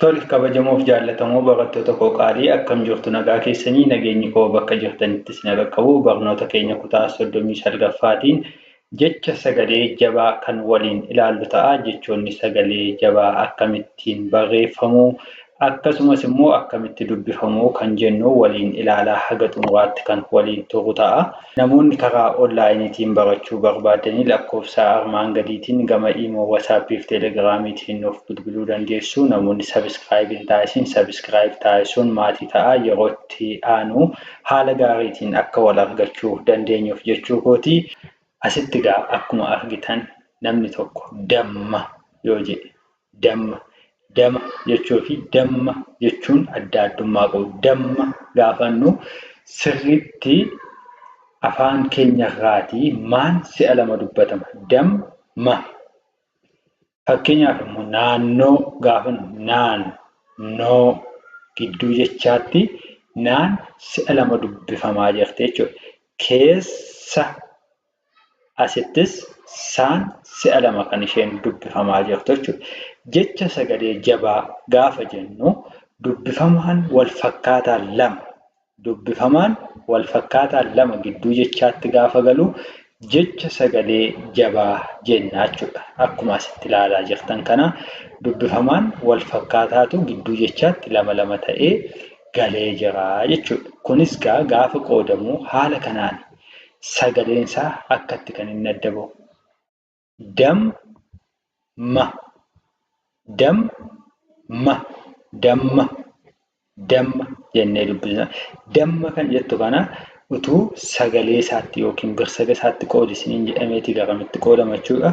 Tole kabajamoof jaallatamoo barattoota koo qaalii, akkam jirtu? Nagaa keessanii? Nageenyi koo bakka jirtanitti isin qaqqabu. Barnoota keenya kutaa 39ffaatiin jecha sagalee jabaa kan waliin ilaallu ta'a. Jechoonni sagalee jabaa akkamittiin barreeffamu, akkasumas immoo akkamitti dubbifamu kan jennu waliin ilaalaa haga xumuraatti kan waliin turu ta'a. Namoonni karaa onlaayiniitiin barachuu barbaadanii lakkoofsa armaan gadiitiin gama Imo, WhatsAppii fi Telegiraamiitiin nuuf bilbiluu dandeessu. Namoonni subscribe hin taasisin subscribe taasisuun maatii ta'a. Yeroo itti aanu haala gaariitiin akka wal argachuu dandeenyuuf jechuu kooti. Asitti gaa akkuma argitan namni tokko damma yoo jedhe, damma, dama jechuu fi damma jechuun adda addummaa qabu. Damma gaafannu sirriitti afaan keenyarraatii maan si'a lama dubbatama. Damma. Fakkeenyaaf immoo naannoo gaafannu, naan, noo gidduu jechaatti naan si'a lama dubbifamaa jirti jechuudha. Keessa, asittis saan si'a lama kan isheen dubbifamaa jirtu jechuudha. Jecha sagalee jabaa gaafa jennu dubbifamaan wal fakkaataan lama dubbifamaan wal fakkaataan lama gidduu jechaatti gaafa galu jecha sagalee jabaa jenna jechuudha. Akkuma asitti ilaalaa jirtan kana dubbifamaan wal fakkaataatu gidduu jechaatti lama lama ta'ee galee jira jechuudha. Kunis gaa gaafa qoodamu haala kanaan sagaleen isaa akkatti kan inni adda bahu. Dam ma, dam ma, damma, damma jennee dubbisna. Damma kan jettu kana utuu sagalee isaatti yookiin birsaga isaatti qoodi isiniin jedhameeti garamitti qoodama jechuudha.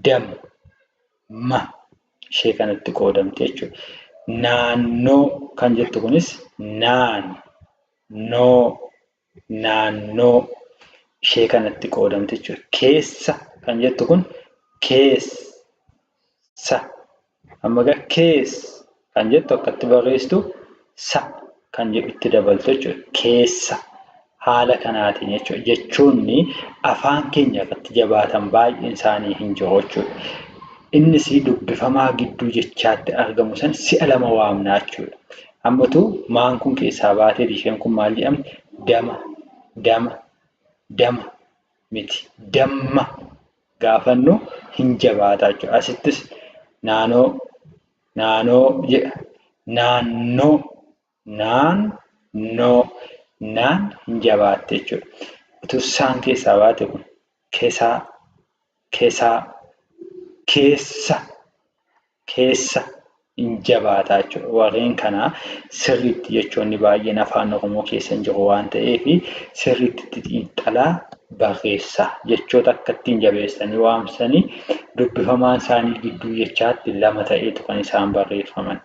Dam ma ishee kanatti qoodamte jechuudha. Naannoo kan jettu kunis naan noo, naannoo ishee kanatti qoodamte jechuudha. Keessa kan jettu kun keessa. Amma egaa kees kan jettu akkatti barreessitu sa kan jedhu itti dabaltu jechuudha. Keessa haala kanaatiin jechuudha. Jechoonni afaan keenya irratti jabaatan baay'een isaanii hin jiru jechuudha. Innis dubbifamaa gidduu jechaatti argamu san si'a lama waamna jechuudha. Ammatu maan kun keessaa baatee isheen kun maal jedhamti? Dama, dama, dama miti. Damma gaafannu hin jabaata jechuudha. Asittis naanoo, naanoo jedha. Naannoo, naannoo, naan hin jabaatte jechuudha. Utuu saan keessaa baate kun kesaa, kesaa, keessa, keessa hin jabaata jechuudha. Warreen kana sirriitti jechoonni baay'een afaan Oromoo keessa hin jiru waan ta'eef sirriitti itti xiinxalaa barreessaa. Jechoota akka ittiin jabeessanii waamsanii dubbifamaan isaanii gidduu jechaatti lama ta'eetu kan isaan barreeffaman.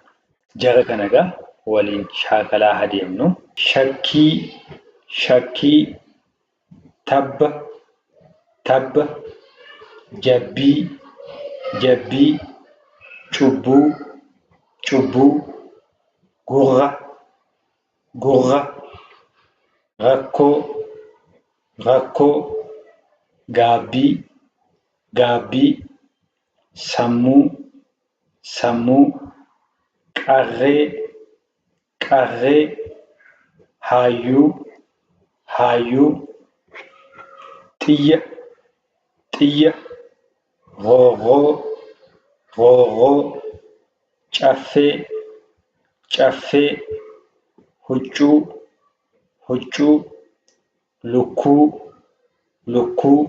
Jara kana egaa waliin shaakalaa adeemnu. Shakkii, shakkii, tabba, tabba, jabbii, jabbii, cubbuu, cubbuu, gurra, gurra, rakkoo, rakkoo, gaabbii, gaabbii, sammuu, sammuu, qarree, qarree, haayyuu, haayyuu, xiyya, xiyya, roorroo, roorroo, caffee, caffee, huccuu, huccuu, lukkuu, lukkuu,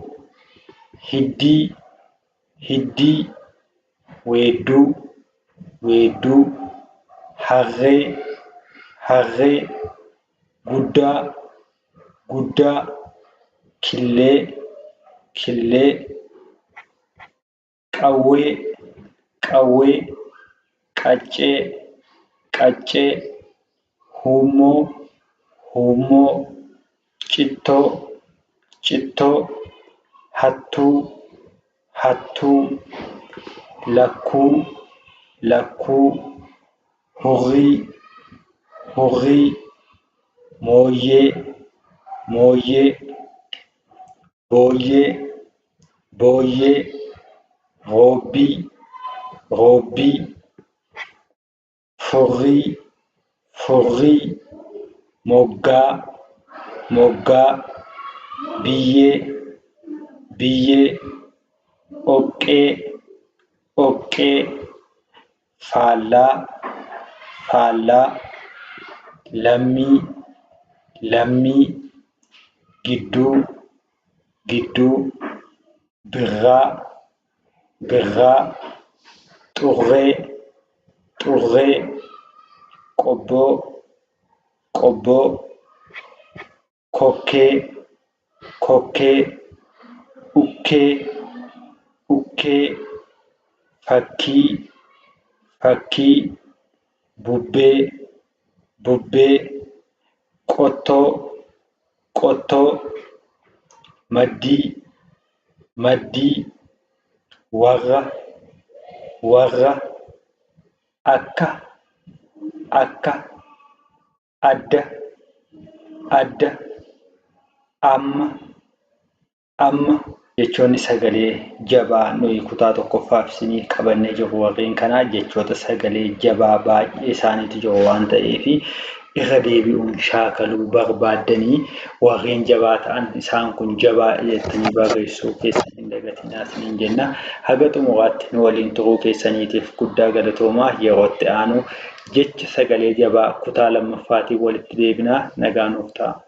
hiddii, hiddii, weedduu, weedduu, harree, harree, guddaa, guddaa, killee, killee, qawwee, qawwee, qaccee, qaccee, huummoo, huummoo, cittoo, cittoo, hattuu, hattuu, lakkuu, lakkuu, hurrii, hurrii, mooyyee, mooyyee, booyyee, booyyee, roobbii, roobbii, furrii, furrii, moggaa, moggaa, biyyee, biyyee, dhoqqee, dhoqqee, faallaa, faallaa, lammii, lammii, gidduu, gidduu, birraa, birraa, xurree, xurree, qobboo, qobboo, kokkee, kokkee, ukkee, ukkee, fakkii, fakkii, bubbee, bubbee, qottoo, qottoo, maddii, maddii, warra, warra, akka, akka, adda, adda, amma, amma. Jechoonni sagalee jabaa nuyi kutaa tokkoffaaf isinii qabannee jirru warreen kanaa jechoota sagalee jabaa baay'ee isaaniitu jiru waan ta'eef irra deebi'uun shaakaluu barbaaddanii warreen jabaa ta'an isaan kun jabaa jettanii barreessuu keessan hin dagatinaa isiniin jenna. Haga xumuraatti nu waliin turuu keessaniitiif guddaa galatoomaa. Yeroo itti aanu jecha sagalee jabaa kutaa lammaffaatiin walitti deebinaa. Nagaa nuuf ta'a.